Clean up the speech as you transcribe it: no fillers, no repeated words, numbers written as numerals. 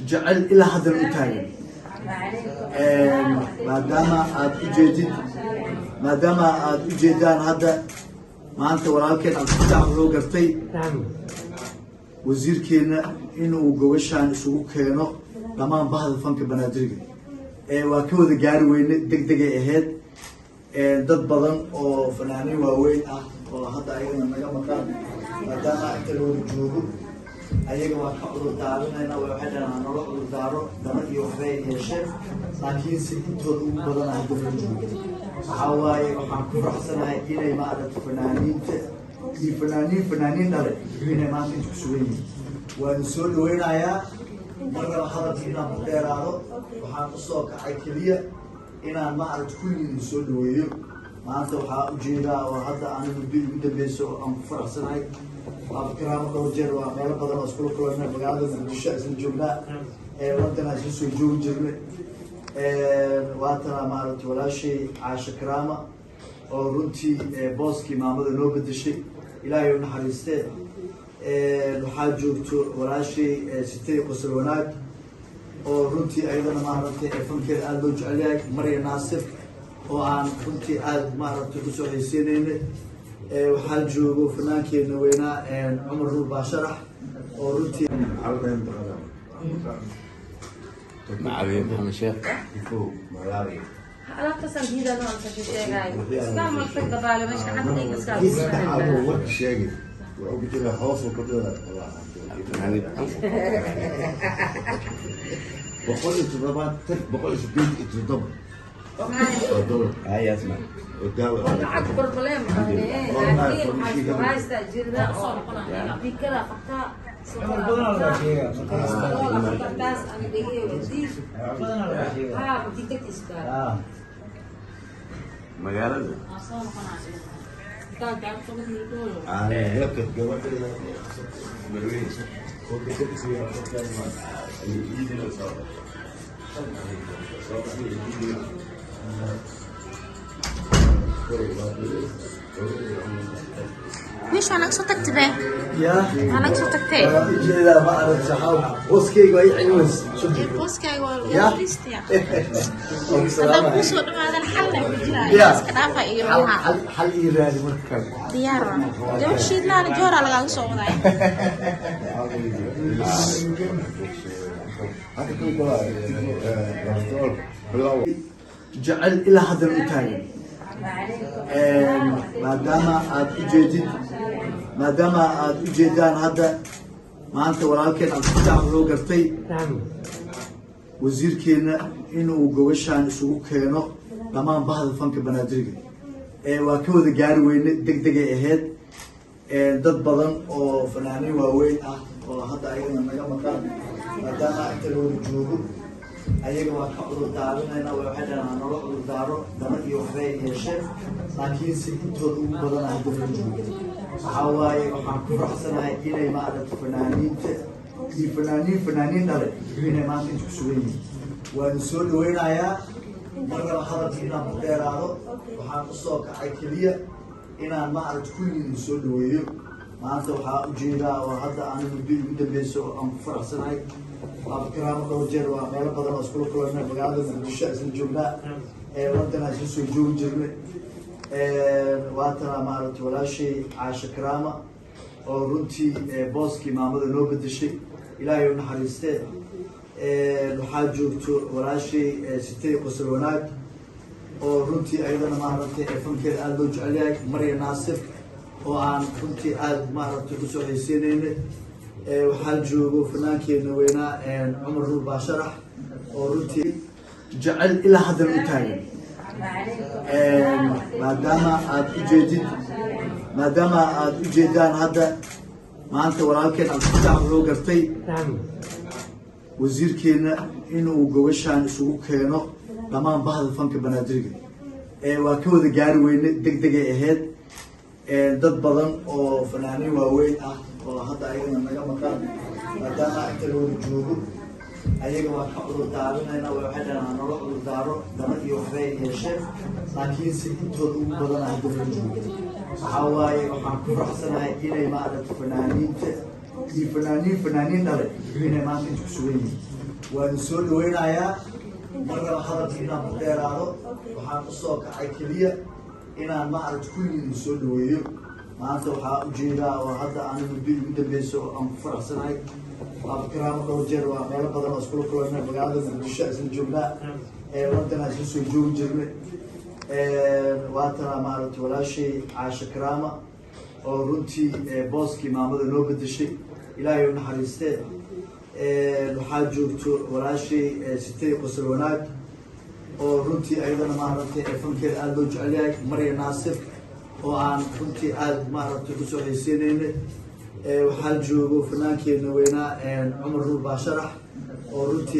Jecel ilaa haddana u taagan, maadaama aad ujeedid, maadaama aada ujeedaan hadda maanta walaalkeen Cabdifataax wuxuu gartay wasiirkeena inuu gobashaan isugu keeno dhammaan bahda fanka Banaadiriga. Waa ka wada gaari weyne, deg degay ahayd. Dad badan oo fanaaniin waaweyn ah oo hadda ayagana naga maqan, maadaama inta la wada joogo, ayaga waa ka cudur daarinayna. Waxay dhahaan hanala cudur daaro, dana iyo waxbay yeesheen, laakiinse intooda ugu badana hadda la joogo. Waxaa waaye, waxaan ku faraxsanahay inay maaragta fanaaniinta iyo fanaaniin dhale inay maanta inta ku sugan yihiin. Waanu soo dhaweynayaa. Marnaba hadalka inaan ku dheeraado, waxaan usoo kacay keliya inaan maaragta kulligii soo dhaweeyo. Maanta waxaa ujeedaa oo hadda aan muddo ugu dambeyso oo aan ku faraxsanahay Abdikaraamo. Dhowr jeer waa meelo badan oo iskula kulanay, magaalada Muqdisho isla joognaa, London aan isla soo joogi jirnay. Waatana maaragta walaashay Caasho Karaama oo runtii booskii maamada noo bedeshay, Ilaahay u naxariistee. Waxaa joogto walaashay Sitay Qosol Wanaag oo runtii ayadana maaragtay fankeeda aada loo jecel yahay, Marya Naasir oo aan runtii aada maaragtay usoo xiiseyneyna. Waxaa joogo fanaankeena weynaa Cumar Nuur Baasharax oo runtii Macalin Maxamed Sheekh. Alaabtaasaan diidaa noo ansa sheegaayo isticmaalka gabaale meesha gacanta iska. Kii saddexaad oo warka sheegay wuxuu ku jiraa hoos uu ka Fanaaniin 170, 187 oo dolar haya asma oo daawo. Lacag problem laakiin waxaa isku haystaa jirda oo dikada qabtaa, taas ani dhegey diid haa dikad iska. Magaalada. Heerka gabadha Marweyn oo dekadiisa. Soo baxay. Wiish, waa naga soo tagtay be. Ya. Waa naga soo tagtay. Waa ujeedaa, ma aragta, waxaa booskeyga waa ii celin. Booskaaga waa Ya. fadhiistaya. Haddaan kuu soo dhawaadan xalna ku jiraa. Iska dhaafa iyo ruuxa. Xal ii raadi marka kale. Diyaar waa. Gabar shiidlaana jooraa lagaaga soo wadaaya. Hadda kan kula bilow. Jecel ilaa haddana u taagan, maadaama aad ujeedid, maadaama aada ujeedaan hadda maanta walaalkeen Cabdifataax wuxuu gartay wasiirkeena inuu gobashaan isugu keeno dhammaan bahda fanka Banaadiriga. Waa ka wada gaari weyne, deg degay ahayd. Dad badan oo fanaaniin waaweyn ah oo hadda ayagana naga maqan, maadaama inta la wada joogo, ayaga waa ka cudur daarinayna. Waxay dhahaan hanala cudur daaro, dana iyo waxbay yeesheen, laakiinse intooda ugu badana hadda la joogo. Waxaa waaye, waxaan ku faraxsanahay inay maaragta fanaaniinta iyo fanaaniin dhale inay maanta inta ku sugan yihiin. Waanu soo dhaweynayaa. Marnaba hadalka inaan ku dheeraado, waxaan usoo kacay keliya inaan maaragta kulligii soo dhaweeyo. Maanta waxaa ujeedaa oo hadda aan muddo ugu dambeyso oo aan ku faraxsanahay Abdikaraamo. Dhowr jeer waa meelo badan oo iskula kulanay, magaalada Muqdisho isla joognaa, London aan isla soo joogi jirnay. Waatana maaragta walaashay Caasho Karaama oo runtii booskii maamada noo bedeshay, Ilaahay u naxariistee. Waxaa joogto walaashay Sitay Qosol Wanaag oo runtii ayadana maaragtay fankeeda aada loo jecel yahay, Marya Naasir oo aan runtii aada maaragtay usoo xiiseyneyna. Waxaa joogo fanaankeena weynaa Cumar Nuur Baasharax oo runtii jecel ilaa haddana u taagan, maadaama aad ujeedid, maadaama aada ujeedaan hadda maanta walaalkeen Cabdifataax wuxuu gartay wasiirkeena inuu gobashaan isugu keeno dhammaan bahda fanka Banaadiriga. Waa ka wada gaari weyne, deg degay ahayd. Dad badan oo fanaaniin waaweyn ah oo hadda ayagana naga maqan, maadaama inta la wada joogo, ayaga waa ka cudur daarinayna. Waxay dhahaan hanala cudur daaro, dana iyo waxbay yeesheen, laakiinse intooda ugu badana hadda la joogo. Waxaa waaye, waxaan ku faraxsanahay inay maaragta fanaaniinta Iyo fanaaniin fanaaniin dhale inay maanta inta ku sugan yihiin. Waanu soo dhaweynayaa. Marnaba hadalka inaan ku dheeraado, waxaan usoo kacay keliya inaan maaragta kulligiin soo dhaweeyo. Maanta waxaa ujeedaa oo hadda aan muddo igu dambeyso oo aan ku faraxsanahay Baaba Karaamo. Dhowr jeer waa meelo badan oo iskula kulanay, magaalada Muqdisho isla joognaa, London aan isla soo joogi jirnay. Waatana maaragta walaashay Caasha Karaama oo runtii booskii maamada noo bedeshay, Ilaahay u naxariistee. Waxaa joogto walaashay Sitay Qosol Wanaag oo runtii ayadana maaragtay fankeeda aada loo jecel yahay, Marya Naasir oo aan runtii aada maaragtay usoo xiiseynayna. Waxaa joogo fanaankeena weynaa Cumar Nuur Baasharax oo runtii